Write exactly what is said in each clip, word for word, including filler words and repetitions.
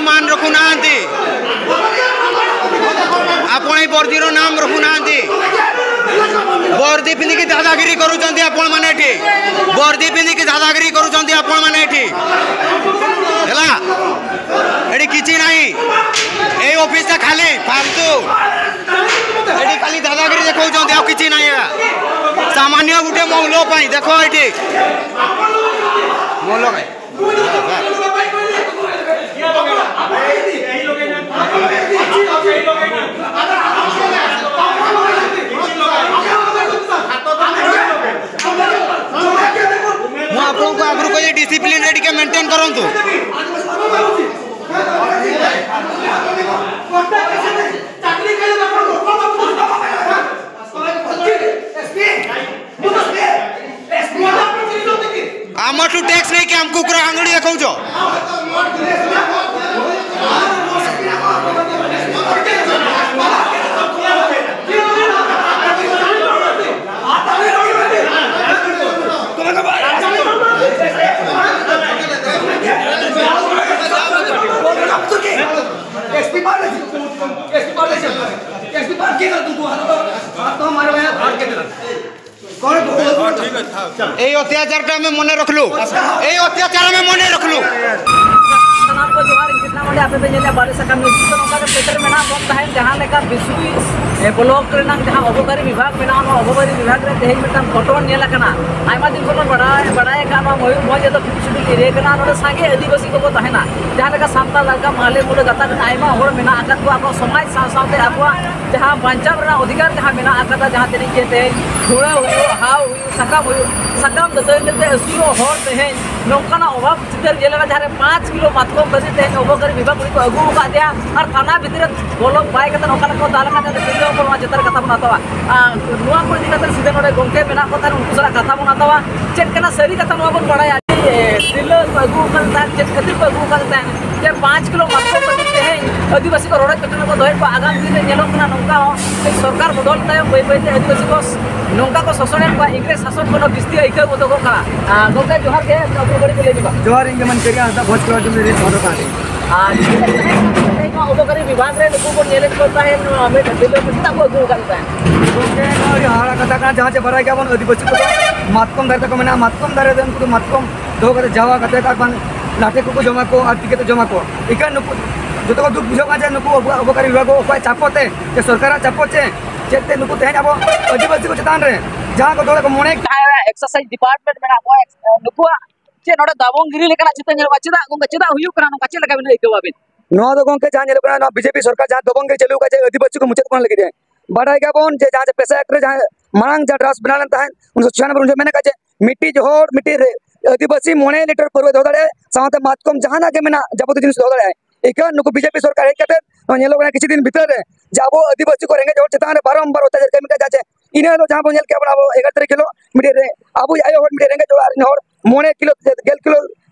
ମାନ ରଖୁନାହାନ୍ତି। ଆପଣ ଏଇ ବର୍ଦ୍ଦିର ନାମ ରଖୁନାହାନ୍ତି। ବର୍ଦ୍ଦି ପିନ୍ଧିକି ଦାଦାଗିରି କରୁଛନ୍ତି ଆପଣମାନେ ଏଠି। ବର୍ଦ୍ଦି ପିନ୍ଧିକି ଦାଦାଗିରି କରୁଛନ୍ତି ଆପଣମାନେ ଏଠି। ହେଲା, ଏଠି କିଛି ନାହିଁ। ଏଇ ଅଫିସଟା ଖାଲି ଫାଲତୁ। ଏଠି ଖାଲି ଦାଦାଗିରି ଦେଖାଉଛନ୍ତି, ଆଉ କିଛି ନାହିଁ। ଏରା ସାମାନ୍ୟ ଗୋଟେ ମୌଲ ପାଇଁ। ଦେଖ ଏଠି ମୌଲ ପାଇଁ। ମୁଁ ଆପଣଙ୍କୁ ଆଗରୁ କହିଲି, ଡିସିପ୍ଲିନରେ ଟିକେ ମେଣ୍ଟେନ୍ କରନ୍ତୁ। ଆମଠୁ ଟ୍ୟାକ୍ସ ନେଇକି ଆମକୁ କୁକୁର ଆଙ୍ଗୁଳି ଦେଖାଉଛ। एसपी पार ले, एसपी पार ले, एसपी पार के कर तू, तू हाथ तो, हाथ तो हमारे भाई हाथ के तरफ। कौन? এই অত্যাচারটা আমি মনে রাখলু, এই অত্যাচার আমি মনে রাখলু। ᱥᱟᱱᱟᱢ ᱠᱚ ᱡᱚᱦᱟᱨ, ᱤᱧ ᱠᱨᱤᱥᱱᱟ ᱢᱟᱱᱰᱤ, ᱟᱯᱮ ᱯᱮ ᱧᱮᱞᱮᱫᱼᱟ ᱵᱟᱞᱮ ᱥᱟᱠᱟᱢ ᱱᱤᱭᱩᱡᱽ᱾ ᱱᱚᱝᱠᱟ ᱜᱮ ᱥᱮᱴᱮᱨ ᱢᱮᱱᱟᱜ ᱵᱚᱱ ᱛᱟᱦᱮᱸᱫ, ᱡᱟᱦᱟᱸ ᱞᱮᱠᱟ ᱵᱤᱥᱩᱭ, ᱮ, ᱵᱞᱚᱠ ᱨᱮᱱᱟᱜ ᱡᱟᱦᱟᱸ ᱚᱵᱚᱠᱟᱨᱤ ᱵᱤᱵᱷᱟᱜᱽ ᱢᱮᱱᱟᱜᱼᱟ, ᱚᱱᱟ ᱚᱵᱚᱠᱟᱨᱤ ᱵᱤᱵᱷᱟᱜᱽ ᱨᱮ ᱛᱮᱦᱮᱧ ᱢᱤᱫᱴᱟᱝ ᱜᱷᱚᱴᱚᱱ ᱧᱮᱞ ᱟᱠᱟᱱᱟ᱾ ᱟᱭᱢᱟ ᱫᱤᱱ ᱠᱷᱚᱱ ᱵᱚᱱ ᱵᱟᱲᱟᱭ, ᱵᱟᱲᱟᱭ ᱟᱠᱟᱫ, ᱱᱚᱣᱟ ᱢᱚᱭᱩᱨᱵᱷᱚᱸᱡᱽ ᱨᱮᱫᱚ ᱯᱷᱤᱯᱛᱷ ᱥᱤᱰᱩᱞ ᱮᱨᱤᱭᱟ ᱠᱟᱱᱟ᱾ ᱱᱚᱰᱮ ᱥᱟᱸᱜᱮ ᱟᱹᱫᱤᱵᱟᱹᱥᱤ ᱠᱚᱠᱚ ᱛᱟᱦᱮᱱᱟ, ᱡᱟᱦᱟᱸ ᱞᱮᱠᱟ ᱥᱟᱱᱛᱟᱲ ᱞᱮᱠᱟ ᱢᱟᱦᱞᱮ ᱢᱩᱞᱟᱹ ᱜᱟᱛᱟᱠ ᱨᱮᱱ ᱟᱭᱢᱟ ᱦᱚᱲ ᱢᱮᱱᱟᱜ ᱟᱠᱟᱫ ᱠᱚᱣᱟ᱾ ᱟᱠᱚᱣᱟᱜ ᱥᱚᱢᱟᱡᱽ ᱥᱟᱶ ᱥᱟᱶᱛᱮ ᱟᱠᱚᱣᱟᱜ ᱡᱟᱦᱟᱸ ᱵᱟᱧᱪᱟᱣ ᱨᱮᱱᱟᱜ ᱚᱫᱷᱤᱠᱟᱨ ᱡᱟᱦᱟᱸ ᱢᱮᱱᱟᱜ ᱟᱠᱟᱫᱟ, ᱡᱟᱦᱟᱸ ᱛᱤᱱᱟᱹᱜ ᱜᱮ ᱛᱮᱦᱮᱧ ᱦᱩᱲᱟᱹ ᱦᱩᱭᱩᱜ, ᱦᱟᱣ ᱦᱩᱭᱩᱜ, ᱥᱟᱠᱟᱢ ᱦᱩᱭᱩᱜ, ᱥᱟᱠᱟᱢ ᱫᱟᱹᱛᱟᱹᱱᱤ ᱛᱮ ᱟᱹᱥᱩᱞᱚᱜ ᱦᱚᱲ ᱛᱮᱦᱮᱧ ᱱᱚᱝᱠᱟᱱᱟᱜ ᱚᱵᱷᱟᱵᱽ ᱪᱤᱛᱟᱹᱨ ᱧᱮᱞ ᱮᱱᱟ, ᱡᱟᱦᱟᱸ ᱨᱮ ᱯᱟᱸᱪ ᱠᱤᱞᱳ ᱢᱟᱛᱠᱚᱢ ᱠᱷᱟᱹᱛᱤᱨ ᱛᱮᱦᱮᱧ ᱚᱵᱚᱠᱟᱨᱤ ᱵᱤᱵᱷᱟᱜᱽ ᱩᱱᱤ ᱠᱚ ᱟᱹᱜᱩ ᱟᱠᱟᱫᱮᱭᱟ ᱟᱨ ᱛᱷᱟᱱᱟ ᱵᱷᱤᱛᱤᱨ ᱨᱮ ᱵᱚᱞᱚ ᱵᱟᱭ ᱠᱟᱛᱮ ᱚᱠᱟ ᱞᱮᱠᱟ ᱠᱚ ᱫᱟᱞ ᱟᱠᱟᱫ ᱛᱤᱨᱞᱟᱹ ᱦᱚᱯᱚᱱ, ᱱᱚᱣᱟ ᱪᱮᱛᱟᱱ ᱨᱮ ᱠᱟᱛᱷᱟ ᱵᱚᱱ ᱦᱟᱛᱟᱣᱟ᱾ ᱟᱨ ᱱᱚᱣᱟ ᱠᱚ ᱤᱫᱤ ᱠᱟᱛᱮ ᱥᱤᱫᱷᱟᱹ ᱱᱚᱰᱮ ᱜᱚᱢᱠᱮ ᱢᱮᱱᱟᱜ ᱠᱚ ᱛᱟᱦᱮᱸ, ᱩᱱᱠᱩ ᱥᱟᱞᱟᱜ ᱠᱟᱛᱷᱟ ᱵᱚᱱ ᱦᱟᱛᱟᱣᱟ᱾ ᱪᱮᱫ ᱠᱟᱱᱟ ᱥᱟᱹᱨᱤ ᱠᱟᱛᱷᱟ, ᱱᱚᱣᱟ ᱵᱚᱱ ᱵᱟᱲᱟᱭᱟ᱾ ᱡᱮ ᱛᱤᱨᱞᱟᱹ ᱠᱚ ᱟᱹᱜᱩ ᱟᱠᱟᱫ ᱛᱟᱦᱮᱸᱫ, ᱪᱮᱫ ᱠᱷᱟᱹᱛᱤᱨ ᱠᱚ ᱟᱹᱜᱩ ᱟᱠᱟᱫ ᱛᱟᱦᱮᱸᱫ? ᱡᱮ ᱯᱟᱸᱪ ᱠᱤᱞᱳ ᱢᱟᱛᱠᱚᱢ ᱠᱷᱟᱹᱛᱤᱨ ᱛᱮᱦᱮᱧ ᱟᱹᱫᱤᱵᱟᱹᱥᱤ ᱠᱚ ᱨᱚᱰᱚᱡ ᱠᱚᱪᱞᱚᱱ ᱠᱚ ᱫᱚᱦᱚᱭᱮᱫ ᱠᱚᱣᱟ᱾ ᱟᱜᱟᱢ ᱫᱤᱱ ᱨᱮ ᱧᱮᱞᱚᱜ ᱠᱟᱱᱟ ᱱᱚᱝᱠᱟ ᱦᱚᱸ, ᱥᱚᱨᱠᱟᱨ ᱵᱚᱫᱚᱞ ᱛᱟᱭᱚᱢ ᱵᱟᱹᱭ ᱵᱟᱹᱭ ᱛᱮ ᱟᱹᱫᱤᱵᱟᱹᱥᱤ ᱠᱚ ᱱᱚᱝᱠᱟ ᱠᱚ ᱥᱟᱥᱚᱱᱮᱫ ᱠᱚᱣᱟ, ᱤᱝᱨᱮᱡᱽ ᱥᱟᱥᱚᱱ ᱠᱷᱚᱱ ᱦᱚᱸ ᱵᱤᱥᱛᱤ ᱟᱹᱭᱠᱟᱹᱣ ᱜᱚᱫᱚᱜᱚᱜ ᱠᱟᱱᱟ᱾ ᱟᱨ ᱜᱚᱢᱠᱮ, ᱡᱚᱦᱟᱨ ᱜᱮ, ᱟᱹᱵᱤᱱ ᱵᱟᱹᱲᱤᱡ ᱵᱤᱱ ᱞᱟᱹᱭ ᱧᱚᱜᱟ᱾ ᱡᱚᱦᱟᱨ, ᱤᱧ ᱜᱮ ᱢᱟᱹᱱ ᱠᱟᱹᱨᱤᱭᱟ ᱦᱟᱸᱥᱫᱟ, ᱵᱷᱚᱸᱡᱽ ᱠᱚᱲᱟ ᱡᱩᱢᱤ ᱨᱮᱱ ᱥᱚᱫᱚᱨ ᱠᱟᱱᱟ᱾ ᱟᱨ ᱱᱚᱣᱟ ᱚᱵᱚᱠᱟᱨᱤ ᱵᱤᱵᱷᱟᱜᱽ ᱨᱮ ᱱᱩᱠᱩ ᱵᱚᱱ ᱧᱮᱞᱮᱫ ᱠᱚ ᱛᱟᱦᱮᱸᱫ, ᱱᱚᱣᱟ ᱢᱤᱫ ᱵᱤᱞ ᱨᱮ ᱪᱮᱫᱟᱜ ᱠᱚ ᱟᱹᱜᱩ ᱟᱠᱟᱫ ᱛᱟᱦᱮᱸᱫ? ᱜᱚᱢᱠᱮ, ᱱᱚᱣᱟ ᱟᱹᱰᱤ ᱦᱟᱦᱟᱲᱟ ᱠᱟᱛᱷᱟ ᱠᱟᱱᱟ᱾ ᱡᱟᱦᱟᱸ ᱪᱮ ᱵᱟᱲᱟᱭ ᱜᱮᱭᱟᱵᱚᱱ, ᱟᱹᱫᱤᱵᱟᱹᱥᱤ ᱠᱚᱫᱚ ᱢᱟᱛᱠᱚᱢ ᱫᱟᱨᱮ ᱛᱟᱠᱚ ᱢᱮᱱᱟᱜᱼᱟ, ᱢᱟᱛᱠᱚᱢ ᱫᱟᱨᱮ ᱨᱮ ᱩᱱᱠᱩ ᱫᱚ ᱢᱟᱛᱠᱚᱢ ᱫᱚᱦᱚ ᱠᱟᱛᱮ ᱡᱟᱣᱟ ᱠᱟᱛᱮ ᱟᱨ ᱵᱟᱝ ᱞᱟᱴᱷᱮ ᱠᱚᱠᱚ ᱡᱚᱢᱟ ᱠᱚ ᱟᱨ ᱛᱤᱠᱤ ᱛᱮ ᱡᱚᱢᱟ ᱠᱚ᱾ ᱤᱠᱷᱟᱹᱱ ᱱᱩᱠᱩ ᱡᱚᱛᱚ ᱠᱚ ᱫᱩᱠ ᱵᱩᱡᱷᱟᱹᱜ ᱠᱟᱱᱟ ᱡᱮ ᱱᱩᱠᱩ ᱟᱵᱚᱣᱟᱜ ᱚᱵᱚᱠᱟᱨᱤ ᱵᱤᱵᱷᱟᱜᱽ ᱚᱠᱚᱭ ᱪᱟᱯᱚ ᱛᱮ, ᱥᱮ ᱥᱚᱨᱠᱟᱨᱟᱜ ᱪᱟᱯᱚ ᱪᱮ ᱪᱮᱫ ᱛᱮ ᱱᱩᱠᱩ ᱛᱮᱦᱮᱧ ᱟᱵᱚ ᱟᱹᱫᱤᱵᱟᱹᱥᱤ ᱠᱚ ᱪᱮᱛᱟᱱ ᱨᱮ ᱡᱟᱦᱟᱸ ᱠᱚ ᱫᱚᱦᱚ ᱠᱚ ᱢᱚᱱᱮ ᱡᱟᱦᱟᱸᱭ ᱮᱠᱥᱟᱨᱥᱟᱭᱤᱡᱽ ᱰᱤᱯᱟᱨᱴᱢᱮᱱᱴ ᱢᱮᱱᱟᱜ ᱠᱚᱣᱟ, ᱱᱩᱠᱩᱣᱟᱜ ᱪᱮᱫ ᱱᱚᱰᱮ ᱫᱟᱵᱚᱝ ᱜᱤᱨᱤ ᱞᱮᱠᱟᱱᱟᱜ ᱪᱤᱛᱟᱹᱨ ᱧᱮᱞᱚᱜᱼᱟ? ᱪᱮᱫᱟᱜ ᱜᱚᱝᱠᱮ, ᱪᱮᱫᱟᱜ ᱦᱩᱭᱩᱜ ᱠᱟᱱᱟ ᱱᱚᱝᱠᱟ? ᱪᱮᱫ ᱞᱮᱠᱟ ᱵᱤᱱ ᱟᱹᱭᱠᱟᱹᱣᱟ ᱟᱹᱵᱤᱱ? ᱱᱚᱣᱟ ᱫᱚ ᱜᱚᱝᱠᱮ ᱡᱟᱦᱟᱸ ᱧᱮᱞᱚᱜ ᱠᱟᱱᱟ, ᱱᱚᱣᱟ ᱵᱤᱡᱮᱯᱤ ᱥᱚᱨᱠᱟᱨ ᱡᱟᱦᱟᱸ ᱫᱟᱵᱚᱝ ᱜᱤᱨᱤ ᱪᱟᱹᱞᱩ ᱟᱠᱟᱫ ᱡᱮ ᱟᱹᱫᱤᱵᱟᱹᱥᱤ ᱠᱚ ᱢᱩᱪᱟᱹᱫ ᱠᱚ ᱞᱟᱹᱜᱤᱫ ᱛᱮ, ᱵᱟᱰᱟᱭ ᱜᱮᱭᱟᱵᱚᱱ ᱡᱮ ᱡᱟᱦᱟᱸ ᱡᱮ ᱯᱮᱥᱟ ᱮᱠᱴ ᱨᱮ ᱡᱟᱦᱟᱸ ᱢᱟᱲᱟᱝ ᱡᱟᱦᱟᱸ ᱰᱨᱟᱯᱴ ᱵᱮᱱᱟᱣ ᱞᱮᱱ ᱛᱟᱦᱮᱸᱫ, ᱩᱱᱤᱥᱥᱚ ᱪᱷᱤᱭᱟᱱᱚᱵᱵᱳᱭ ᱩᱱ ᱡᱚᱠᱷᱚᱱ ᱢᱮᱱ ᱟᱠᱟᱫ ᱡᱮ ᱢᱤᱫᱴᱤᱡ ᱦᱚᱲ ᱢᱤᱫᱴᱤᱡ ᱨᱮ ᱟᱹᱫᱤᱵᱟᱹᱥᱤ ᱢᱚᱬᱮ ᱞᱤᱴᱟᱨ ᱯᱟᱹᱣᱨᱟᱹ ᱫᱚᱦᱚ ᱫᱟᱲᱮᱭᱟᱜᱼᱟ, ᱥᱟᱶᱛᱮ ᱢᱟᱛᱠᱚᱢ ᱡᱟᱦᱟᱱᱟᱜ ᱜᱮ ᱢᱮᱱᱟᱜ ᱡᱟᱵᱚᱛᱤᱭᱚ ᱡᱤᱱᱤᱥ ᱫᱚᱦᱚ ᱫᱟᱲᱮᱭᱟᱜᱼᱟᱭ᱾ ᱮᱱᱠᱷᱟᱱ ᱱᱩᱠᱩ ᱵᱤᱡᱮᱯᱤ ᱥᱚᱨᱠᱟᱨ ᱦᱮᱡ ᱠᱟᱛᱮ ᱱᱚᱣᱟ ᱧᱮᱞᱚᱜ ᱠᱟᱱᱟ ᱠᱤᱪᱷᱩ ᱫᱤᱱ ᱵᱷᱤᱛᱟᱹᱨ ᱨᱮ ᱡᱮ ᱟᱵᱚ ᱟᱹᱫᱤᱵᱟᱹᱥᱤ ᱠᱚ ᱨᱮᱸᱜᱮᱡ ᱦᱚᱲ ᱪᱮᱛᱟᱱ ᱨᱮ ᱵᱟᱨᱚᱢᱵᱟᱨ ᱚᱛᱛᱟᱪᱟᱨ ᱠᱟᱹᱢᱤ ᱠᱟᱱᱟ, ᱡᱟᱦᱟᱸ ᱪᱮ ᱤᱱᱟᱹ ᱦᱤᱞᱳᱜ ᱡᱟᱦᱟᱸ ᱵᱚᱱ ᱧᱮᱞ ᱠᱮᱜᱼᱟ ᱵᱚᱱ ᱟᱵᱚ ᱮᱜᱟᱨᱚ ᱛᱟᱹᱨᱤᱠᱷ ᱦᱤᱞᱳᱜ ᱢᱤᱫᱴᱤᱡ ᱨᱮ ᱟᱵᱚᱭᱤᱡ ᱟᱭᱳ ᱦᱚᱲ ᱢᱤᱫᱴᱤᱡ ᱨᱮᱸᱜᱮᱡ ᱚᱲᱟᱜ ᱨᱮᱱ ᱦᱚᱲ ᱢᱚᱬᱮ ᱠᱤᱞᱳ ᱜᱮᱞ ᱠᱤᱞᱳ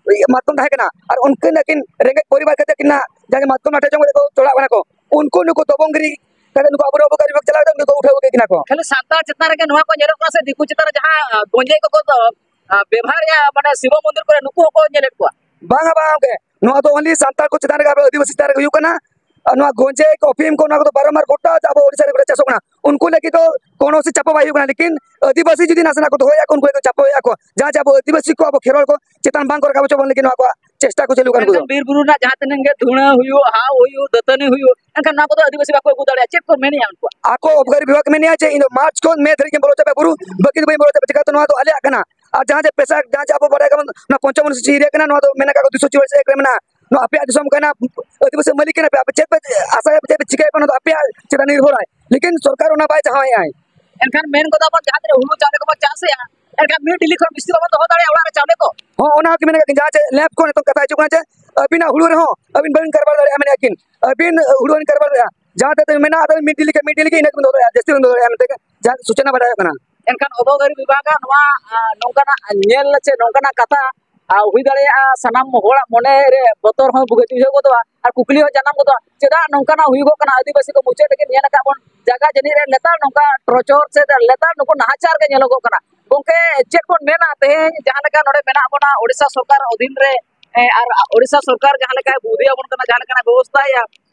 ᱢᱟᱛᱠᱚᱢ ᱛᱟᱦᱮᱸ ᱠᱟᱱᱟ, ᱟᱨ ᱩᱱᱠᱤᱱ ᱟᱹᱠᱤᱱ ᱨᱮᱸᱜᱮᱡ ᱯᱚᱨᱤᱵᱟᱨ ᱠᱷᱟᱹᱛᱤᱨ ᱟᱹᱠᱤᱱᱟᱜ ᱡᱟᱦᱟᱸ ᱢᱟᱛᱠᱚᱢ ᱞᱟᱴᱷᱮ ᱡᱚᱢ ᱠᱟᱛᱮ ᱠᱚ ᱪᱚᱲᱟᱜ ᱠᱟᱱᱟ ᱠᱚ, ᱩᱱᱠᱩ ᱱᱩᱠᱩ ᱫᱚᱵᱚᱝ ᱜᱤᱨᱤ ᱠᱟᱛᱮ ᱱᱩᱠᱩ ᱟᱵᱚ ᱟᱵᱚ ᱜᱟᱹᱨᱤᱵ ᱪᱟᱞᱟᱣ ᱠᱟᱛᱮ ᱩᱱᱠᱩ ᱠᱚ ᱩᱴᱷᱟᱹᱣ ᱟᱹᱜᱩ ᱠᱮᱫ ᱠᱤᱱᱟ ᱠᱚ᱾ ᱠᱷᱟᱹᱞᱤ ᱥᱟᱱᱛᱟᱲ ᱪᱮᱛᱟᱱ ᱨᱮᱜᱮ ᱱᱚᱣᱟ ᱠᱚ ᱧᱮᱞᱚᱜ ᱠᱟᱱᱟ ᱥᱮ ᱫᱤᱠᱩ ᱪᱮᱛᱟᱱ ᱨᱮ ᱡᱟᱦᱟᱸ, ᱟ, ᱜᱚᱸᱡᱮ ᱠᱚᱠᱚ ᱫᱚ, ᱟ, ᱵᱮᱵᱷᱟᱨᱮᱜᱼᱟ, ᱢᱟᱱᱮ ᱥᱤᱵᱚ ᱢᱚᱱᱫᱤᱨ ᱠᱚᱨᱮ ᱱᱩᱠᱩ ᱦᱚᱸᱠᱚ ᱧᱮᱞᱮᱫ ᱠᱚᱣᱟ? ᱵᱟᱝᱟ, ᱵᱟᱝ ᱜᱚᱝᱠᱮ, ᱱᱚᱣᱟ ᱫᱚ only ᱥᱟᱱᱛᱟᱲ ᱠᱚ ᱪᱮᱛᱟᱱ ᱨᱮᱜᱮ ᱟᱵᱚ ᱟᱹᱫᱤᱵᱟᱹᱥᱤ ᱪᱮᱛᱟᱱ ᱨᱮᱜᱮ ᱦᱩᱭᱩᱜ ᱠᱟᱱᱟ᱾ ᱟᱨ ᱱᱚᱣᱟ ᱜᱚᱸᱡᱮ ᱠᱚ, ᱟᱯᱷᱤᱢ ᱠᱚ, ᱱᱚᱣᱟ ᱠᱚᱫᱚ ᱵᱟᱨᱚᱢᱵᱟᱨ ᱜᱚᱴᱟ ᱟᱵᱚ ᱳᱰᱤᱥᱟ ᱨᱮ ᱜᱚᱴᱟ ᱪᱟᱥᱚᱜ ᱠᱟᱱᱟ᱾ ᱩᱱᱠᱩ ᱞᱟᱹᱜᱤᱫ ᱫᱚ ᱠᱳᱱᱳ ᱥᱮ ᱪᱟᱯᱚ ᱵᱟᱭ ᱦᱩᱭᱩᱜ ᱠᱟᱱᱟ, ᱞᱮᱠᱤᱱ ᱟᱹᱫᱤᱵᱟᱹᱥᱤ ᱡᱩᱫᱤ ᱱᱟᱥᱮᱱᱟᱜ ᱠᱚ ᱫᱚᱦᱚᱭᱮᱫᱼᱟ ᱠᱚ, ᱩᱱᱠᱩ ᱞᱟᱹᱜᱤᱫ ᱫᱚ ᱪᱟᱯᱚᱭᱮᱫᱼᱟ ᱠᱚ᱾ ᱡᱟᱦᱟᱸ ᱡᱮ ᱟᱵᱚ ᱟᱹᱫᱤᱵᱟᱹᱥᱤ ᱠᱚ, ᱟᱵᱚ ᱠᱷᱮᱨᱣᱟᱲ ᱠᱚ ᱪᱮᱛᱟᱱ ᱵᱟᱝ ᱠᱚ ᱨᱟᱠᱟᱵ ᱦᱚᱪᱚ ᱵᱚᱱ ᱞᱟᱹᱜᱤᱫ ᱱᱚᱣᱟ ᱠᱚᱣᱟᱜ ᱪᱮᱥᱴᱟ ᱠᱚ ᱪᱟᱹᱞᱩ ᱠᱟᱱ ᱠᱚᱫᱚ᱾ ᱢᱮᱱᱠᱷᱟᱱ ᱵᱤᱨ ᱵᱩᱨᱩ ᱨᱮᱱᱟᱜ ᱡᱟᱦᱟᱸ ᱛᱤᱱᱟᱹᱜ ᱜᱮ ᱫᱷᱩᱬᱟᱹ ᱦᱩᱭᱩᱜ, ᱦᱟᱣ ᱦᱩᱭᱩᱜ, ᱫᱟᱹᱛᱟᱹᱱᱤ ᱦᱩᱭᱩᱜ, ᱮᱱᱠᱷᱟᱱ ᱱᱚᱣᱟ ᱠᱚᱫᱚ ᱟᱹᱫᱤᱵᱟᱹᱥᱤ ᱵᱟᱠᱚ ᱟᱹᱜᱩ ᱫᱟᱲᱮᱭᱟᱜᱼᱟ᱾ ᱪᱮᱫ ᱠᱚ ᱢᱮᱱᱮᱜᱼᱟ ᱩᱱᱠᱩᱣᱟᱜ? ᱟᱠᱚ ᱚᱵᱜᱟᱨᱤ ᱵᱤᱵᱷᱟᱜᱽ ᱢᱮᱱᱮᱜᱼᱟ ᱡᱮ ᱤᱧ ᱫᱚ ᱢᱟᱨᱪ ᱠᱷᱚᱱ ᱢᱮ ᱫᱷᱟᱹᱨᱤᱡ ᱜᱮ ᱵᱚᱞᱚ ᱦᱚᱪᱚ ᱯᱮ ᱵᱩᱨᱩ, ᱵᱟᱹᱠᱤ ᱫᱚ ᱵᱟᱹᱧ ᱵᱚᱞᱚ ᱦᱚᱪᱚ ᱯᱮ, ᱪᱤᱠᱟᱹᱛᱮ ᱱᱚᱣᱟ ᱫᱚ ᱟᱞᱮᱭᱟᱜ ᱠᱟᱱᱟ᱾ ᱟᱨ ᱡᱟᱦᱟᱸ ᱡᱮ ᱯᱮᱥᱟ, ᱡᱟᱦᱟᱸ ᱡᱮ ᱟᱵᱚ ᱵᱟᱲᱟᱭ ᱜᱮᱭᱟᱵᱚᱱ, ᱱᱚᱣᱟ ᱯᱚᱧᱪᱚᱢ ᱚᱱᱩᱥᱩᱪᱤ ᱮᱨᱤᱭᱟ ᱠᱟᱱᱟ, ᱱᱚᱣᱟ ᱫᱚ ᱢᱮᱱᱟᱜ ᱟᱠᱟᱫ ᱫᱩᱥᱚ ᱪᱩᱣᱟᱞᱤᱥ ᱮᱠ ᱨᱮ ᱢᱮᱱᱟᱜᱼᱟ᱾ ᱱᱚᱣᱟ ᱟᱯᱮᱭᱟᱜ ᱫᱤᱥᱚᱢ ᱠᱟᱱᱟ, ᱟᱹᱫᱤᱵᱟᱹᱥᱤ ᱢᱟᱹᱞᱤᱠ ᱠᱟᱱᱟ ᱯᱮ, ᱟᱯᱮ ᱪᱮᱫ ᱯᱮ ᱟᱥᱟᱭᱟ, ᱪᱮᱫ ᱯᱮ ᱪᱤᱠᱟᱹᱭᱟ ᱯᱮ, ᱚᱱᱟ ᱫᱚ ᱟᱯᱮᱭᱟᱜ ᱪᱮᱛᱟᱱ ᱱᱤᱨᱵᱷᱚᱨᱟᱭ᱾ ᱞᱮᱠᱤᱱ ᱥᱚᱨᱠᱟᱨ ᱚᱱᱟ ᱵᱟᱭ ᱪᱟᱦᱟᱣᱮᱫᱼᱟᱭ᱾ ᱮᱱᱠᱷᱟᱱ ᱢᱮᱱ ᱜᱚᱫᱟ ᱵᱚᱱ, ᱡᱟᱦᱟᱸ ᱛᱤᱱᱟᱹᱜ ᱦᱩᱲᱩ ᱪᱟᱣᱞᱮ ᱠᱚᱵᱚᱱ ᱪᱟᱥᱮᱜᱼᱟ, ᱮᱱᱠᱷᱟᱱ ᱢᱤᱫ ᱰᱤᱞᱤ ᱠᱷᱚᱱ ᱵᱮᱥᱤ ᱵᱟᱵᱚᱱ ᱫᱚᱦᱚ ᱫᱟᱲᱮᱭᱟᱜᱼᱟ ᱚᱲᱟᱜ ᱨᱮ ᱪᱟᱣᱞᱮ ᱠᱚ᱾ ᱦᱚᱸ, ᱚᱱᱟ ᱦᱚᱸ ᱠᱤ ᱢᱮᱱ ᱠᱟᱜ ᱜᱮ, ᱡᱟᱦᱟᱸ ᱪᱮ ᱞᱮᱵ ᱠᱷᱚᱱ ᱱᱤᱛᱚᱝ ᱠᱟᱛᱷᱟ ᱦᱤᱡᱩᱜ ᱠᱟᱱᱟ ᱡᱮ ᱟᱹᱵᱤᱱᱟᱜ ᱦᱩᱲᱩ ᱨᱮᱦᱚᱸ ᱟᱹᱵᱤᱱ ᱵᱟᱹᱵᱤᱱ ᱠᱟᱨᱵᱟᱨ ᱫᱟᱲᱮᱭᱟᱜᱼᱟ, ᱢᱮᱱᱮᱫᱼᱟ ᱠᱤᱱ᱾ ᱟᱹᱵᱤᱱ ᱦᱩᱲᱩ ᱵᱟᱹᱵᱤᱱ ᱠᱟᱨᱵᱟᱨ ᱫᱟᱲᱮᱭᱟᱜᱼᱟ, ᱡᱟᱦᱟᱸ ᱛᱤᱱᱟᱹᱜ ᱢᱮᱱᱟᱜᱼᱟ, ᱟᱫᱚ ᱢᱤᱫ ᱰᱤᱞᱤ ᱠᱷᱟᱱ ᱢᱤᱫ ᱰᱤᱞᱤ ᱜᱮ ᱤᱱᱟᱹ ᱜᱮᱵᱤᱱ ᱫᱚᱦᱚ ᱫᱟᱲᱮᱭᱟᱜᱼᱟ, ᱡᱟᱹᱥᱛᱤ ᱵᱟᱹᱵᱤᱱ ᱫᱚᱦᱚ ᱫᱟᱲᱮᱭᱟᱜᱼᱟ ᱢᱮᱱᱛᱮ ᱜᱮ ᱡᱟᱦᱟᱸ ᱥᱩᱪᱚᱱᱟ ᱵᱟᱰᱟᱭᱚᱜ ᱠᱟᱱᱟ᱾ ᱮᱱᱠᱷᱟᱱ ᱚᱵᱚᱜᱟᱨᱤ ᱵᱤᱵᱷᱟᱜᱽ ᱟᱜ ᱱᱚᱣᱟ, ᱟ, ᱱᱚᱝᱠᱟᱱᱟᱜ ᱧᱮᱞ ᱪᱮ ᱱᱚᱝᱠᱟᱱᱟᱜ ᱠᱟᱛᱷᱟ, ᱟ, ᱦᱩᱭ ᱫᱟᱲᱮᱭᱟᱜᱼᱟ, ᱥᱟᱱᱟᱢ ᱦᱚᱲᱟᱜ ᱢᱚᱱᱮ ᱨᱮ ᱵᱚᱛᱚᱨ ᱦᱚᱸ ᱵᱩᱡᱷᱟᱹᱣ ᱜᱚᱫᱚᱜᱼᱟ ᱟᱨ ᱠᱩᱠᱞᱤ ᱦᱚᱸ ᱡᱟᱱᱟᱢ ᱜᱚᱫᱚᱜᱼᱟ, ᱪᱮᱫᱟᱜ ᱱᱚᱝᱠᱟᱱᱟᱜ ᱦᱩᱭᱩᱜᱚᱜ ᱠᱟᱱᱟ? ᱟᱹᱫᱤᱵᱟᱹᱥᱤ ᱠᱚ ᱢᱩᱪᱟᱹᱫ ᱨᱮᱜᱮ ᱧᱮᱞ ᱟᱠᱟᱫ ᱵᱚᱱ, ᱡᱟᱭᱜᱟ ᱡᱟᱹᱱᱤᱡ ᱨᱮ ᱞᱮᱛᱟᱲ ᱱᱚᱝᱠᱟ ᱴᱚᱨᱪᱚᱨ ᱥᱮ ᱞᱮᱛᱟᱲ ᱱᱩᱠᱩ ᱱᱟᱦᱟᱪᱟᱨ ᱜᱮ ᱧᱮᱞᱚᱜᱚᱜ ᱠᱟᱱᱟ᱾ ᱜᱚᱝᱠᱮ, ᱪᱮᱫ ᱵᱚᱱ ᱢᱮᱱᱟ, ᱛᱮᱦᱮᱧ ᱡᱟᱦᱟᱸ ᱞᱮᱠᱟ ᱱᱚᱰᱮ ᱢᱮᱱᱟᱜ ᱵᱚᱱᱟ, ᱳᱰᱤᱥᱟ ᱥᱚᱨᱠᱟᱨ ᱚᱫᱷᱤᱱ ᱨᱮ ᱦᱮᱸ, ᱟᱨ ᱳᱰᱤᱥᱟ ᱥᱚᱨᱠᱟᱨ ᱡᱟᱦᱟᱸ ᱞᱮᱠᱟᱭ ᱵᱩᱫᱷᱤ ᱟᱵᱚᱱ ᱠᱟᱱᱟ, ᱡᱟᱦᱟᱸ ᱞᱮᱠᱟᱱᱟᱜ ᱵᱮᱵᱚᱥᱛᱷᱟᱭᱟ,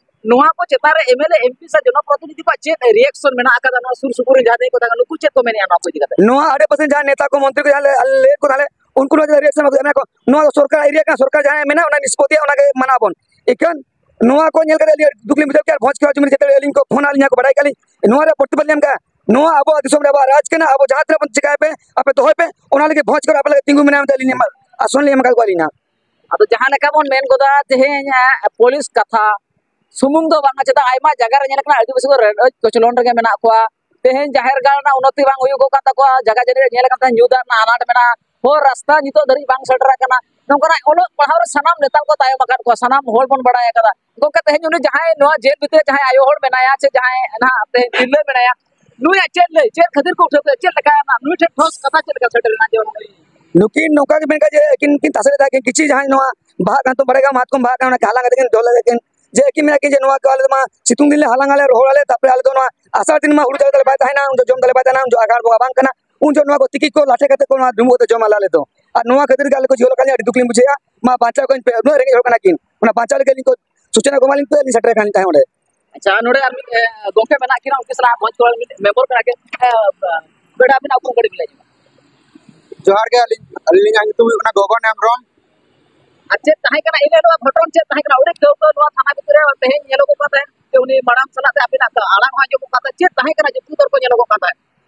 ᱱᱚᱣᱟ ᱠᱚ ᱪᱮᱛᱟᱱ ᱨᱮ M L A, M P ᱥᱮ ᱡᱚᱱᱚᱯᱨᱚᱛᱤᱱᱤᱫᱷᱤ ᱠᱚᱣᱟᱜ ᱪᱮᱫ ᱨᱤᱭᱮᱠᱥᱚᱱ ᱢᱮᱱᱟᱜ ᱟᱠᱟᱫᱟ? ᱱᱚᱣᱟ ᱥᱩᱨ ᱥᱩᱯᱩᱨ ᱨᱮᱱ ᱡᱟᱦᱟᱸ ᱛᱤᱱᱟᱹᱜ ᱠᱚ ᱛᱟᱦᱮᱸ ᱠᱟᱱᱟ, ᱱᱩᱠᱩ ᱪᱮᱫ ᱠᱚ ᱢᱮᱱᱮᱜᱼᱟ ᱱᱚᱣᱟ ᱠᱚ ᱤᱫᱤ ᱠᱟᱛᱮ? ᱱᱚᱣᱟ ᱟᱰᱮ ᱯᱟᱥᱮ ᱡᱟᱦᱟᱸ ᱱᱮᱛᱟ ᱠᱚ, ᱢᱚᱱᱛᱨᱤ ᱠᱚ ᱡᱟᱦᱟᱸ ᱞᱮ, ᱞᱟᱹᱭ ᱠᱚ ᱛᱟᱦᱞᱮ, ᱩᱱᱠᱩ ᱱᱚᱣᱟ ᱨᱤᱭᱮᱠᱥᱚᱱ ᱮᱢᱟ ᱠᱚ, ᱱᱚᱣᱟ ᱫᱚ ᱥᱚᱨᱠᱟᱨ ᱮᱨᱤᱭᱟ ᱠᱟᱱᱟ, ᱥᱚᱨᱠᱟᱨ ᱡᱟᱦᱟᱸᱭ ᱢᱮᱱᱟ ᱚᱱᱟ ᱱᱤᱥᱯᱚᱛᱤᱭᱟ, ᱚᱱᱟᱜᱮ ᱢᱟᱱᱟᱣ ᱵᱚᱱ᱾ ᱮᱱᱠᱷᱟᱱ ᱱᱚᱣᱟ ᱠᱚ ᱧᱮᱞ ᱠᱟᱛᱮ ᱟᱹᱰᱤ ᱫᱩᱠ ᱞᱤᱧ ᱵᱩᱡᱷᱟᱹᱣ ᱠᱮᱫᱟ᱾ ᱵᱷᱚᱸᱡᱽ ᱠᱚᱲᱟ ᱡᱩᱢᱤ ᱨᱮ ᱡᱮᱛᱮ ᱟᱹᱞᱤᱧ ᱠᱚ ᱯᱷᱳᱱ ᱟᱹᱞᱤᱧᱟ ᱠᱚ, ᱵᱟᱲᱟᱭ ᱠᱟᱜ ᱞᱤᱧ, ᱱᱚᱣᱟ ᱨᱮᱭᱟᱜ ᱯᱨᱚᱛᱤᱵᱟᱫ ᱞᱤᱧ ᱮᱢ ᱠᱟᱜᱼᱟ᱾ ᱱᱚᱣᱟ ᱟᱵᱚᱣᱟᱜ ᱫᱤᱥᱚᱢ ᱨᱮ ᱟᱵᱚᱣᱟᱜ ᱨᱟᱡᱽ ᱠᱟᱱᱟ, ᱟᱵᱚ ᱡᱟᱦᱟᱸ ᱛᱤᱱᱟᱹᱜ ᱵᱚᱱ ᱪᱮᱠᱟᱭ ᱯᱮ, ᱟᱯᱮ ᱫᱚᱦᱚᱭ ᱯᱮ, ᱚᱱᱟ ᱞᱟᱹᱜᱤᱫ ᱵᱷᱚᱸᱡᱽ ᱠᱚᱲᱟ ᱟᱯᱮ ᱞᱟᱹᱜᱤᱫ ᱛᱤᱸᱜᱩ ᱢᱮᱱᱟᱭᱟ ᱢᱮᱱᱛᱮ ᱟᱹᱞᱤᱧ ᱞᱤᱧ ᱮᱢᱟ-, ᱟᱥᱚᱱ ᱞᱤᱧ ᱮᱢ ᱟᱠᱟᱫ ᱠᱚᱣᱟ ᱟᱹᱞᱤᱧ ᱱᱟᱜ᱾ ᱟᱫᱚ ᱡᱟᱦᱟᱸ ᱞᱮᱠᱟ ᱵᱚᱱ ᱢᱮᱱ ᱜᱚᱫᱟ, ᱛᱮᱦᱮᱧ, ᱮ, ᱯᱩᱞᱤᱥ ᱠᱟᱛᱷᱟ ᱥᱩᱢᱩᱝ ᱫᱚ ᱵᱟᱝᱟ, ᱪᱮᱫᱟᱜ ᱟᱭᱢᱟ ᱡᱟᱭᱜᱟ ᱨᱮ ᱧᱮᱞ ᱠᱟᱱᱟ ᱟᱹᱫᱤᱵᱟᱹᱥᱤ ᱠᱚ ᱨᱮᱸᱜᱮᱡ ᱠᱚᱪᱞᱚᱱ ᱨᱮᱜᱮ ᱢᱮᱱᱟᱜ ᱠᱚᱣᱟ᱾ ᱛᱮᱦᱮᱧ ᱡᱟᱦᱮᱨ ᱜᱟᱲ ᱨᱮᱱᱟᱜ ᱩᱱᱱᱚᱛᱤ ᱵᱟᱝ ᱦᱩᱭᱩᱜᱚᱜ ᱠᱟᱱ ᱛᱟᱠᱚᱣᱟ, ᱡᱟᱭᱜᱟ ᱡᱟᱹᱱᱤᱡ ᱧᱮᱞ ᱟᱠᱟᱱ ᱛᱟᱦᱮᱸᱫ ᱧᱩ ᱫᱟᱜ ᱨᱮᱱᱟᱜ ᱟᱱᱟᱴ ᱢᱮᱱᱟᱜᱼᱟ, ᱦᱚᱨ ᱨᱟᱥᱛᱟ ᱱᱤᱛᱚᱜ ᱫᱷᱟᱹᱨᱤᱡ ᱵᱟᱝ ᱥᱮᱴᱮᱨ ᱟᱠᱟᱱᱟ᱾ ᱱᱚᱝᱠᱟᱱᱟᱜ ᱚᱞᱚᱜ ᱯᱟᱲᱦᱟᱣ ᱨᱮ ᱥᱟᱱᱟᱢ ᱱᱮᱛᱟᱨ ᱠᱚ ᱛᱟᱭᱚᱢ ᱟᱠᱟᱫ ᱠᱚᱣᱟ, ᱥᱟᱱᱟᱢ ᱦᱚᱲ ᱵᱚᱱ ᱵᱟᱲᱟᱭ ᱟᱠᱟᱫᱟ᱾ ᱜᱚᱢᱠᱮ, ᱛᱮᱦᱮᱧ ᱩᱱᱤ ᱡᱟᱦᱟᱸᱭ ᱱᱚᱣᱟ ᱡᱮᱞ ᱵᱷᱤᱛᱨᱤ ᱨᱮ ᱡᱟᱦᱟᱸᱭ ᱟᱭᱳ ᱦᱚᱲ ᱢᱮᱱᱟᱭᱟ ᱥᱮ ᱡᱟᱦᱟᱸᱭ ᱱᱟᱦᱟᱜ ᱛᱮᱦᱮᱧ ᱛᱤᱨᱞᱟᱹ ᱢᱮᱱᱟᱭᱟ, ᱱᱩᱭᱟᱜ ᱪᱮᱫ ᱞᱟᱹᱭ, ᱪᱮᱫ ᱠᱷᱟᱹᱛᱤᱨ ᱠᱚ ᱩᱴᱷᱟᱹᱣ ᱠᱮᱫᱟ, ᱪᱮᱫ ᱞᱮᱠᱟ ᱱᱩᱭ ᱴᱷᱮᱱ ᱴᱷᱚᱥ ᱠᱟᱛᱷᱟ ᱪᱮᱫ ᱞᱮᱠᱟ ᱥᱮᱴᱮᱨ ᱮᱱᱟ? ᱡᱮ ᱩᱱᱤ ᱱᱩᱠᱤᱱ ᱱᱚᱝᱠᱟ ᱜᱮ ᱢᱮᱱ ᱠᱟᱜ ᱡᱮ ᱟᱹᱠᱤᱱ ᱠᱤᱱ ᱛᱟᱥᱮ ᱞᱮᱫᱟ, ᱠᱤᱱ ᱠᱤᱪᱷᱩ ᱡᱟᱦᱟᱸᱭ ᱱᱚᱣᱟ ᱵᱟᱦᱟᱜ ᱠᱟᱱ ᱛᱚ ᱵᱟᱲᱟᱭ ᱜᱮᱭᱟ, ᱢᱟᱛᱠᱚᱢ ᱵᱟᱦᱟᱜ ᱠᱟᱱᱟ, ᱚᱱᱟ ᱠᱚ ᱦᱟᱞᱟᱝ ᱠᱟᱛᱮ ᱠᱤᱱ ᱫᱚᱦᱚ ᱞᱮᱫᱟ ᱠᱤᱱ, ᱡᱮ ᱟᱹᱠᱤᱱ ᱢᱮᱱᱟ ᱠᱤᱱ ᱡᱮ ᱱᱚᱣᱟ ᱠᱚ ᱟᱞᱮ ᱫᱚ ᱢᱟ ᱥᱤᱛᱩᱝ ᱫᱤᱱ ᱞᱮ ᱦᱟᱞᱟᱝ ᱟᱞᱮ, ᱨᱚᱦᱚᱲ ᱟᱞᱮ, ᱛᱟᱨᱯᱚᱨᱮ ᱟᱞᱮ ᱫᱚ ᱱᱚᱣᱟ ᱟᱥᱟᱲ ᱫᱤᱱ ᱢᱟ ᱦᱩᱲᱩ ᱪᱟᱣᱞᱮ ᱛᱟᱞᱮ ᱵᱟᱭ ᱛᱟᱦᱮᱱᱟ, ᱩᱱ ᱫᱚ ᱡᱚᱢ ᱛᱟᱞᱮ ᱵᱟᱭ ᱛᱟᱦᱮᱱᱟ, ᱩᱱ ᱫᱚ ᱟᱜᱷᱟᱲ ᱵᱚᱸᱜᱟ ᱵᱟᱝ ᱠᱟᱱᱟ, ᱩᱱ ᱡᱚᱦᱚᱜ ᱱᱚᱣᱟ ᱠᱚ ᱛᱤᱠᱤ ᱠᱚ ᱞᱟᱴᱷᱮ ᱠᱟᱛᱮ ᱠᱚ ᱱᱚᱣᱟ ᱰᱩᱸᱵᱩᱜ ᱠᱟᱛᱮ ᱡᱚᱢ ᱟᱞᱮ, ᱟᱞᱮ ᱫᱚ᱾ ᱟᱨ ᱱᱚᱣᱟ ᱠᱷᱟᱹᱛᱤᱨ ᱜᱮ ᱟᱞᱮ ᱠᱚ ᱡᱤᱦᱚᱞ ᱟᱠᱟᱫ ᱞᱮᱭᱟ, ᱟᱹᱰᱤ ᱫᱩᱠ ᱞᱤᱧ ᱵᱩᱡᱷᱟᱹᱣᱮᱫᱼᱟ᱾ ᱢᱟ ᱵᱟᱧᱪᱟᱣ ᱠᱚᱧ ᱯᱮ, ᱩᱱᱟᱹᱜ ᱨᱮᱸᱜᱮᱡ ᱦᱚᱲ ᱠᱟᱱᱟ ᱠᱤᱱ, ᱚᱱᱟ ᱵᱟᱧᱪᱟᱣ ᱞᱟᱹᱜᱤᱫ ᱟᱹᱞᱤᱧ ᱠᱚ ᱥᱩᱪᱚᱱᱟ ᱠᱚ ᱮᱢᱟᱞᱤᱧ ᱯᱮ, ᱟᱹᱞᱤᱧ ᱥᱮᱴᱮᱨ ᱟᱠᱟᱱ ᱛᱟᱦᱮᱸ ᱚᱸᱰᱮ᱾ ᱟᱪᱪᱷᱟ, ᱱᱚᱰᱮ ᱟᱨ ᱢᱤᱫ, ᱮ, ᱜᱚᱝᱠᱮ ᱢᱮᱱᱟᱜ ᱠᱤᱱᱟ, ᱩᱱᱠᱤᱱ ᱥᱟᱞᱟᱜ ᱢᱚᱸᱡᱽ ᱠᱚᱲᱟ ᱢᱤᱫ ᱢᱮᱢᱵᱚᱨ ᱠᱟᱱᱟ ᱠᱤᱱ᱾ ᱮ, ᱵᱮᱲᱟ ᱟᱹᱵᱤᱱᱟᱜ ᱩᱯᱨᱩᱢ ᱠᱟᱹᱴᱤᱡ ᱵᱤᱱ ᱞᱟᱹᱭ ᱧᱚᱜᱟ᱾ ᱡᱚᱦᱟᱨ ᱜᱮ, ᱟᱹᱞᱤᱧ, ᱟᱹᱞᱤᱧᱟᱜ ᱧᱩᱛᱩᱢ ᱦᱩᱭᱩᱜ ᱠᱟᱱᱟ ᱜᱚᱜᱚᱱ ᱦᱮᱢᱵᱨᱚᱢ᱾ ᱟᱨ ᱪᱮᱫ ᱛᱟᱦᱮᱸ ᱠᱟᱱᱟ ᱤᱱᱟᱹ ᱦᱤᱞᱳᱜ ᱜᱷᱚᱴᱚᱱ, ᱪᱮᱫ ᱛᱟᱦᱮᱸ ᱠᱟᱱᱟ? ᱟᱹᱰᱤ ᱠᱟᱹᱣᱠᱟᱹ ᱱᱚᱣᱟ ᱛᱷᱟᱱᱟ ᱵᱷᱤᱛᱨᱤ ᱨᱮ ᱛᱮᱦᱮᱧ ᱧᱮᱞᱚᱜᱚᱜ ᱠᱟᱱ ᱛᱟᱦᱮᱸᱫ ᱡᱮ ᱩᱱᱤ ᱢᱟᱲᱟᱝ ᱥᱟᱞᱟᱜ ᱛᱮ ᱟᱹᱵᱤᱱᱟᱜ ᱟᱲᱟᱝ ᱦᱚᱸ ᱟᱸᱡᱚᱢᱚᱜ ᱠᱟᱱ ᱛᱟᱦᱮᱸᱫ, ᱪᱮᱫ ᱛᱟᱦᱮᱸ ᱠᱟᱱᱟ, ᱡᱩᱠᱛᱤ ᱛᱚᱨᱠᱚ ᱧᱮᱞᱚᱜᱚᱜ ᱠᱟᱱ ᱛᱟᱦᱮᱸᱫ?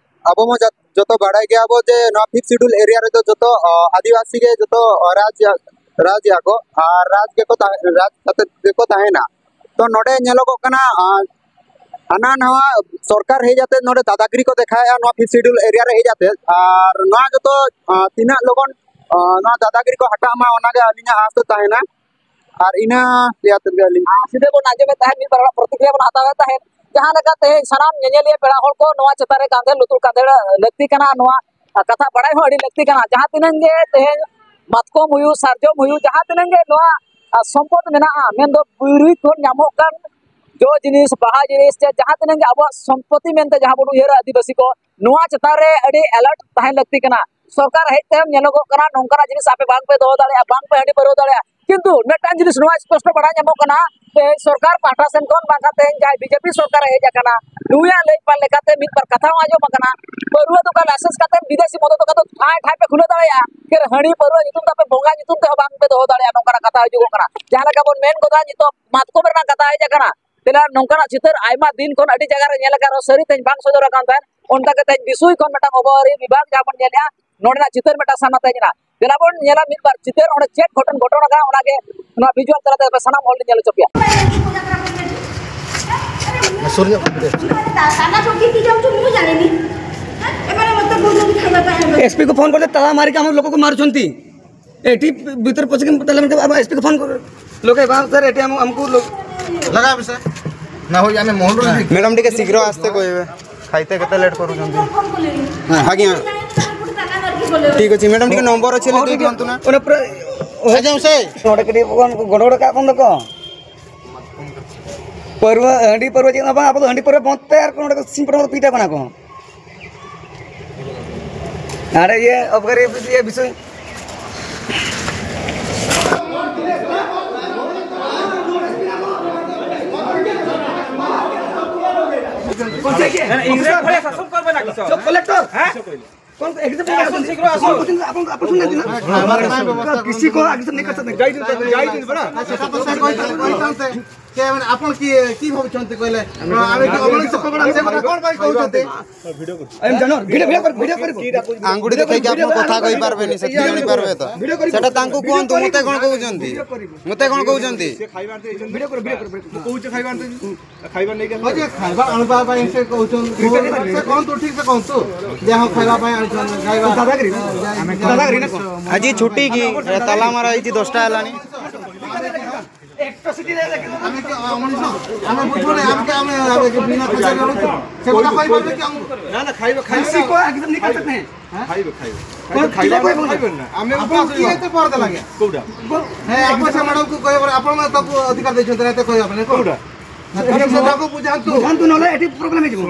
ᱟᱵᱚ ᱢᱟ ᱡᱚᱛ-, ᱡᱚᱛᱚ ᱵᱟᱲᱟᱭ ᱜᱮᱭᱟ ᱵᱚ ᱡᱮ ᱱᱚᱣᱟ ᱯᱷᱤᱯᱛᱷ ᱥᱤᱰᱩᱞ ᱮᱨᱤᱭᱟ ᱨᱮᱫᱚ ᱡᱚᱛᱚ, ᱚ, ᱟᱹᱫᱤᱵᱟᱹᱥᱤ ᱜᱮ ᱡᱚᱛᱚ, ᱚ, ᱨᱟᱡᱽ, ᱨᱟᱡᱽ ᱮᱭᱟ ᱠᱚ ᱟᱨ ᱨᱟᱡᱽ ᱜᱮᱠᱚ ᱛᱟᱦᱮᱸ, ᱨᱟᱡᱽ ᱠᱟᱛᱮ ᱜᱮᱠᱚ ᱛᱟᱦᱮᱱᱟ᱾ ᱛᱚ ᱱᱚᱰᱮ ᱧᱮᱞᱚᱜᱚᱜ ᱠᱟᱱᱟ, ᱟ, ᱦᱟᱱᱟ ᱱᱟᱣᱟ ᱥᱚᱨᱠᱟᱨ ᱦᱮᱡ ᱟᱛᱮ ᱱᱚᱰᱮ ᱫᱟᱫᱟᱜᱤᱨᱤ ᱠᱚ ᱫᱮᱠᱷᱟᱣᱮᱫᱼᱟ ᱱᱚᱣᱟ ᱯᱷᱤᱯᱛᱷ ᱥᱤᱰᱩᱞ ᱮᱨᱤᱭᱟ ᱨᱮ ᱦᱮᱡ ᱟᱛᱮ, ᱟᱨ ᱱᱚᱣᱟ ᱡᱚᱛᱚ, ᱟ, ᱛᱤᱱᱟᱹᱜ ᱞᱚᱜᱚᱱ, ᱟ, ᱱᱚᱣᱟ ᱫᱟᱫᱟᱜᱤᱨᱤ ᱠᱚ ᱦᱟᱴᱟᱜ ᱢᱟ, ᱚᱱᱟᱜᱮ ᱟᱹᱞᱤᱧᱟᱜ ᱟᱸᱥ ᱫᱚ ᱛᱟᱦᱮᱱᱟ᱾ ᱟᱨ ᱤᱱᱟᱹ ᱤᱭᱟᱹ ᱛᱮᱜᱮ ᱟᱹᱞᱤᱧ ᱥᱤᱫᱷᱟᱹ ᱵᱚᱱ ᱟᱸᱡᱚᱢᱮᱫ ᱛᱟᱦᱮᱸᱫ, ᱢᱤᱫ ᱵᱟᱨ ᱦᱚᱲᱟᱜ ᱯᱨᱚᱛᱤᱠᱨᱤᱭᱟ ᱵᱚᱱ ᱦᱟᱛᱟᱣᱮᱫ ᱛᱟᱦᱮᱸᱫ, ᱡᱟᱦᱟᱸ ᱞᱮᱠᱟ ᱛᱮᱦᱮᱧ ᱥᱟᱱᱟᱢ ᱧᱮᱧᱮᱞᱤᱭᱟᱹ ᱯᱮᱲᱟ ᱦᱚᱲ ᱠᱚ ᱱᱚᱣᱟ ᱪᱮᱛᱟᱱ ᱨᱮ ᱠᱟᱸᱫᱷᱮ ᱞᱩᱛᱩᱨ ᱠᱟᱸᱫᱷᱮᱲ ᱞᱟᱹᱠᱛᱤ ᱠᱟᱱᱟ, ᱱᱚᱣᱟ ᱠᱟᱛᱷᱟ ᱵᱟᱲᱟᱭ ᱦᱚᱸ ᱟᱹᱰᱤ ᱞᱟᱹᱠᱛᱤ ᱠᱟᱱᱟ᱾ ᱡᱟᱦᱟᱸ ᱛᱤᱱᱟᱹᱜ ᱜᱮ ᱛᱮᱦᱮᱧ ᱢᱟᱛᱠᱚᱢ ᱦᱩᱭᱩᱜ, ᱥᱟᱨᱡᱚᱢ ᱦᱩᱭᱩᱜ, ᱡᱟᱦᱟᱸ ᱛᱤᱱᱟᱹᱜ ᱜᱮ ᱱᱚᱣᱟ, ᱟ, ᱥᱚᱢᱯᱚᱫ ᱢᱮᱱᱟᱜᱼᱟ, ᱢᱮᱱᱫᱚ ᱵᱩᱨᱩ ᱠᱷᱚᱱ ᱧᱟᱢᱚᱜ ᱠᱟᱱ ᱡᱚ ᱡᱤᱱᱤᱥ, ᱵᱟᱦᱟ ᱡᱤᱱᱤᱥ, ᱪᱮ ᱡᱟᱦᱟᱸ ᱛᱤᱱᱟᱹᱜ ᱜᱮ ᱟᱵᱚᱣᱟᱜ ᱥᱚᱢᱯᱚᱛᱤ ᱢᱮᱱᱛᱮ ᱡᱟᱦᱟᱸ ᱵᱚᱱ ᱩᱭᱦᱟᱹᱨᱟ ᱟᱹᱫᱤᱵᱟᱹᱥᱤ ᱠᱚ, ᱱᱚᱣᱟ ᱪᱮᱛᱟᱱ ᱨᱮ ᱟᱹᱰᱤ alert ᱛᱟᱦᱮᱱ ᱞᱟᱹᱠᱛᱤ ᱠᱟᱱᱟ᱾ ᱥᱚᱨᱠᱟᱨ ᱦᱮᱡ ᱛᱟᱭᱚᱢ ᱧᱮᱞᱚᱜᱚᱜ ᱠᱟᱱᱟ, ᱱᱚᱝᱠᱟᱱᱟᱜ ᱡᱤᱱᱤᱥ ᱟᱯᱮ ᱵᱟᱝ ᱯᱮ ᱫᱚᱦᱚ ᱫᱟᱲᱮᱭᱟᱜᱼᱟ, ᱵᱟᱝ ᱯᱮ ᱦᱟᱺᱰᱤ ᱯᱟᱹᱨᱣᱟᱹ ᱫᱟᱲᱮᱭᱟᱜᱼᱟ᱾ ᱠᱤᱱᱛᱩ ᱢᱤᱫᱴᱟᱝ ᱡᱤᱱᱤᱥ ᱱᱚᱣᱟ ᱥᱯᱚᱥᱴᱚ ᱵᱟᱲᱟᱭ ᱧᱟᱢᱚᱜ ᱠᱟᱱᱟ, ᱛᱮᱦᱮᱧ ᱥᱚᱨᱠᱟᱨ ᱯᱟᱦᱴᱟ ᱥᱮᱱ ᱠᱷᱚᱱ ᱵᱟᱝᱠᱷᱟᱱ ᱛᱮᱦᱮᱧ ᱡᱟᱦᱟᱸᱭ ᱵᱤᱡᱮᱯᱤ ᱥᱚᱨᱠᱟᱨ ᱮ ᱦᱮᱡ ᱟᱠᱟᱱᱟ, ᱱᱩᱭᱟᱜ ᱞᱟᱹᱭ ᱯᱟᱞ ᱞᱮᱠᱟᱛᱮ ᱢᱤᱫ ᱵᱟᱨ ᱠᱟᱛᱷᱟ ᱦᱚᱸ ᱟᱸᱡᱚᱢ ᱟᱠᱟᱱᱟ, ᱯᱟᱹᱨᱣᱟᱹ ᱫᱚᱠᱟᱱ ᱞᱟᱭᱥᱮᱱᱥ ᱠᱟᱛᱮ ᱵᱤᱫᱮᱥᱤ ᱢᱚᱫᱚ ᱫᱚᱠᱟᱱ ᱫᱚ ᱴᱷᱟᱭ ᱴᱷᱟᱭ ᱯᱮ ᱠᱷᱩᱞᱟᱹᱣ ᱫᱟᱲᱮᱭᱟᱜᱼᱟ, ᱯᱷᱤᱨ ᱦᱟᱺᱰᱤ ᱯᱟᱹᱨᱣᱟᱹ ᱧᱩᱛᱩᱢ ᱛᱮ ᱟᱯᱮ ᱵᱚᱸᱜᱟ ᱧᱩᱛᱩᱢ ᱛᱮᱦᱚᱸ ᱵᱟᱝ ᱯᱮ ᱫᱚᱦᱚ ᱫᱟᱲᱮᱭᱟᱜᱼᱟ, ᱱᱚᱝᱠᱟᱱᱟᱜ ᱠᱟᱛᱷᱟ ᱦᱤᱡᱩᱜᱚᱜ ᱠᱟᱱᱟ᱾ ᱡᱟᱦᱟᱸ ᱞᱮᱠᱟ ᱵᱚᱱ ᱢᱮᱱ ᱜᱚᱫᱟ, ᱱᱤᱛᱚᱜ ᱢᱟᱛᱠᱚᱢ ᱨᱮᱱᱟᱜ ᱠᱟᱛᱷᱟ ᱦᱮᱡ ᱟᱠᱟᱱᱟ, ᱛᱮᱞᱟ ᱱᱚᱝᱠᱟᱱᱟᱜ ᱪᱤᱛᱟᱹᱨ ᱟᱭᱢᱟ ᱫᱤᱱ ᱠᱷᱚᱱ ᱟᱹᱰᱤ ᱡᱟᱭᱜᱟ ᱨᱮ ᱧᱮᱞ ᱟᱠᱟᱱ ᱨᱮᱦᱚᱸ ᱥᱟᱹᱨᱤ ᱛᱮᱦᱮᱧ ᱵᱟᱝ ᱥᱚᱫᱚᱨ ᱟᱠᱟᱱ ᱛᱟᱦᱮᱸᱫ᱾ ᱚᱱᱠᱟ ᱜᱮ ᱛᱮᱦᱮᱧ ᱵᱤᱥᱩᱭ ᱠᱷᱚᱱ ᱢᱤᱫᱴᱟᱝ ᱚᱵᱚᱦᱟᱣᱟ ᱵᱤᱵᱷᱟᱜᱽ ᱡᱟᱦᱟᱸ ᱵᱚᱱ ᱧᱮᱞᱮᱜᱼᱟ, ᱱᱚᱰᱮᱱᱟᱜ ᱪᱤᱛᱟᱹᱨ ᱢᱤᱫᱴᱟᱝ ᱥᱟᱢᱱᱟ ᱛᱮ ᱦᱮᱡ ᱮᱱᱟ᱾ ᱫᱮᱞᱟ ᱵᱚᱱ ᱧᱮᱞᱟ ᱢᱤᱫ ᱵᱟᱨ ᱪᱤᱛᱟᱹᱨ, ᱚᱸᱰᱮ ᱪᱮᱫ ᱜᱷᱚᱴᱚᱱ ᱜᱷᱚᱴᱚᱱ ᱟᱠᱟᱱᱟ, ᱚᱱᱟᱜᱮ ᱱᱚᱣᱟ ᱵᱷᱤᱡᱩᱣᱟᱞ ᱛᱟᱞᱟᱛᱮ ᱟᱯᱮ ᱥᱟᱱᱟᱢ ᱦᱚᱲ ᱞᱮ ᱧᱮᱞ ᱦᱚᱪᱚ ᱯᱮᱭᱟ᱾ ᱥᱩᱨ ᱧᱚᱜ ᱠᱷᱚᱱ ᱫᱮ᱾ ଏସପି କୁ ଫୋନ କରିଲେ ତାଲା ମାରିକି ଆମ ଲୋକକୁ ମାରୁଛନ୍ତି। ଏଠି ଭିତରେ ପଶିକି ତାଲା ମାରିକି ଆମ ଏସପି କୁ ଫୋନ କର। ଲୋକେ ବା ସାର୍ ଏଠି ଆମ ଆମକୁ ଲୋ- ଲଗାବେ ସାର୍। ନା ହଉ ଆମେ ମହଲରୁ ମ୍ୟାଡ଼ାମ ଟିକେ ଶୀଘ୍ର ଆସିତେ କହିବେ। ଖାଇତେ କେତେ ଲେଟ୍ କରୁଛନ୍ତି। ଆଜ୍ଞା। ଠିକ୍ ଅଛି ମ୍ୟାଡ଼ାମ, ଟିକେ ନମ୍ବର ଅଛି ହେଲେ ଦେଇ ଦିଅନ୍ତୁ ନା। ଗୋଟେ ପୁରା ଆଜ୍ଞା ସେ ଗୋଟେ ଟିକେ ଗୋଡ଼ ଗୋଟେ କାପନ୍ଦ କଣ? ପର୍ବ ହାଣ୍ଡି ପର୍ବ ଯେ ଆପଣ ଆପଣ ହାଣ୍ଡି ପର୍ବ ବନ୍ଦ ତୟାର କଣ ଗୋଟେ ସିମ୍ପଲ ପିଠା କଣା କଣ? ଆରେ ଇଏ ଅବକାରୀ ଇଏ ବିଷୟ ଇଂରେଜ ଭଳିଆ ଶାସନ କରିବେ ନା କିସ? କଲେକ୍ଟର। କଣ ଏକ୍ଜାମ ଆସନ୍ତୁ, ଶୀଘ୍ର ଆସନ୍ତୁ। ଆପଣ ଆପଣ ଶୁଣୁନାହାନ୍ତି ନା? କୃଷି କଣ ଆକ୍ସନ ନେଇ କରିଛନ୍ତି? ଯାଇଛନ୍ତି, ଯାଇଛନ୍ତି ପରା। ସେଟା ତ ସେ କହିଥାନ୍ତେ, କହିଥାନ୍ତେ। ସେ ମାନେ ଆପଣ କିଏ, କି ଭାବୁଛନ୍ତି କହିଲେ? ଆମେ ଅମଣିଷ କଣ, ସେ କଥା କଣ ପାଇଁ କହୁଛନ୍ତି? ଏମ ଜାନ, ଭିଡ଼ିଓ, ଭିଡ଼ିଓ କର, ଭିଡ଼ିଓ କରିବ। ଆଙ୍ଗୁଠି ଦେଖେଇକି ଆପଣ କଥା କହିପାରିବେନି, ସେତିକି ଜାଣିପାରିବେ ତ। ଭିଡ଼ିଓ କରିବ। ସେଟା ତାଙ୍କୁ କୁହନ୍ତୁ, ମତେ କଣ କହୁଛନ୍ତି? ଭିଡ଼ିଓ କରିବ। ମତେ କଣ କହୁଛନ୍ତି? ଭିଡ଼ିଓ କର, ଭିଡ଼ିଓ କର, ଭିଡ଼ିଓ କର। ମୁଁ କହୁଛି ଖାଇବା ଆଣିତେ। ଖାଇବା ନେଇକି ଆସିବେ। ହଉ ଯେ ଖାଇବା ଆଣିବା ପାଇଁ ସେ କହୁଛନ୍ତି। ସେ କହନ୍ତୁ, ଠିକ୍ ସେ କହନ୍ତୁ। ଯେ ହଁ, ଖାଇବା ପାଇଁ ଆଣିଛନ୍ତି, ଖାଇବା। ଦାଦାଗିରି ନା? ଦାଦାଗିରି ନା କଣ? ଆଜି ଛୁଟି କି? ଏ ତାଲା ମରା ହେଇଛି, ଦଶଟା ହେଲାଣି। ଆମେ କି ଅମଣିଷ? ଆମେ ବୁଝୁନି, ଆମେ କି, ଆମେ, ଆମେ କି ବିନା ପଇସାରେ ରହୁଛୁ? ସେ କଥା କହିପାରିବେ କି ଆମକୁ? ନା, ନା, ଖାଇବା, ଖାଇବା। କଣ ଆକ୍ସନ ନେଇ କରିଛନ୍ତି? ଖାଇବେ, ଖାଇବେ। କଣ ଖାଇବେ, ଖାଇବେ, ଖାଇବେ ନା? ଆମେ ଆପଣ କିଏ ଏତେ ପରଦା ଲାଗେ? କୋଉଟା? ହେ, ଆପଣ ସେ ମ୍ୟାଡାମକୁ କହିବା ପରେ ଆପଣ ତାକୁ ଅଧିକାର ଦେଇଛନ୍ତି ନା ଏତେ କହିବା ପାଇଁ, କୋଉଟା? ବୁଝାନ୍ତୁ, ନହେଲେ ଏଠି ପ୍ରୋବ୍ଲେମ ହେଇଯିବ।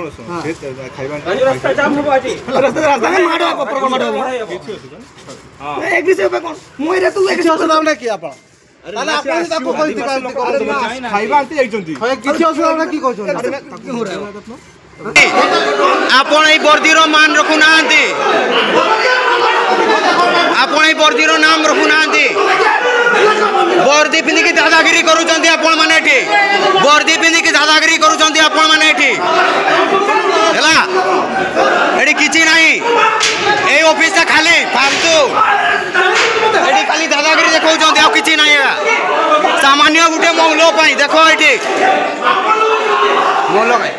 ଖାଇବା ରାସ୍ତା ଜାମ୍ ହବ ଆଜି। ରାସ୍ତା ରାସ୍ତା ମାଡ଼ ହବ, ପ୍ରବଳ ମାଡ଼ ହବ। ଏକତିରିଶ ହବ କ'ଣ? ମୁଁ ଏରିଆ ତୁ ଏକତିରିଶ ହବ। ତାହେଲେ ଆପଣ ଯଦି ତାକୁ କହିଛି, କାହିଁକି କରନ୍ତୁ? ଖାଇବା ଆଣିତେ ଯାଇଛନ୍ତି। କିଛି ଅସୁବିଧା ନାହିଁ, କିଏ କହୁଛନ୍ତି? ଆପଣ ଏଇ ବର୍ଦ୍ଦିର ମାନ ରଖୁନାହାନ୍ତି। ଆପଣ ଏଇ ବର୍ଦ୍ଦିର ନାମ ରଖୁନାହାନ୍ତି। ବର୍ଦ୍ଦି ପିନ୍ଧିକି ଦାଦାଗିରି କରୁଛନ୍ତି ଆପଣମାନେ ଏଠି। ବର୍ଦ୍ଦି ପିନ୍ଧିକି ଦାଦାଗିରି କରୁଛନ୍ତି ଆପଣମାନେ ଏଠି। ହେଲା, ଏଠି କିଛି ନାହିଁ। ଏଇ ଅଫିସଟା ଖାଲି ଫାଲତୁ। ଏଠି ଖାଲି ଦାଦାଗିରି ଦେଖାଉଛନ୍ତି, ଆଉ କିଛି ନାହିଁ। ଏରା ସାମାନ୍ୟ ଗୋଟେ ମଉଲ ପାଇଁ। ଦେଖ ଏଠି ମଉଲ ପାଇଁ।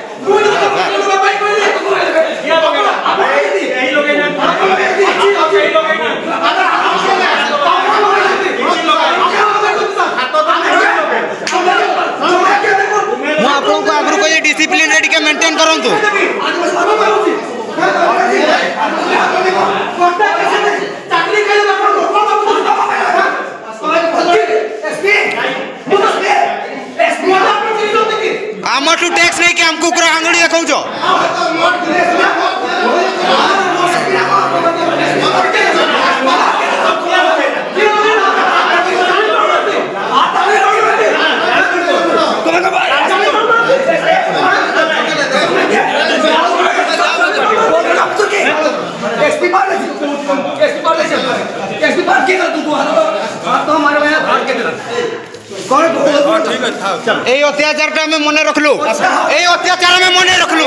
ମୁଁ ଆପଣଙ୍କୁ ଆଗରୁ କହିଲି, ଡିସିପ୍ଲିନରେ ଟିକେ ମେଣ୍ଟେନ୍ କରନ୍ତୁ। ଆମଠୁ ଟ୍ୟାକ୍ସ ନେଇକି ଆମକୁ କୁକୁର ଆଙ୍ଗୁଳି ଦେଖାଉଛ। ଏଇ ଅତ୍ୟାଚାରଟା ଆମେ ମନେ ରଖିଲୁ। ଏଇ ଅତ୍ୟାଚାର ଆମେ ମନେ ରଖିଲୁ।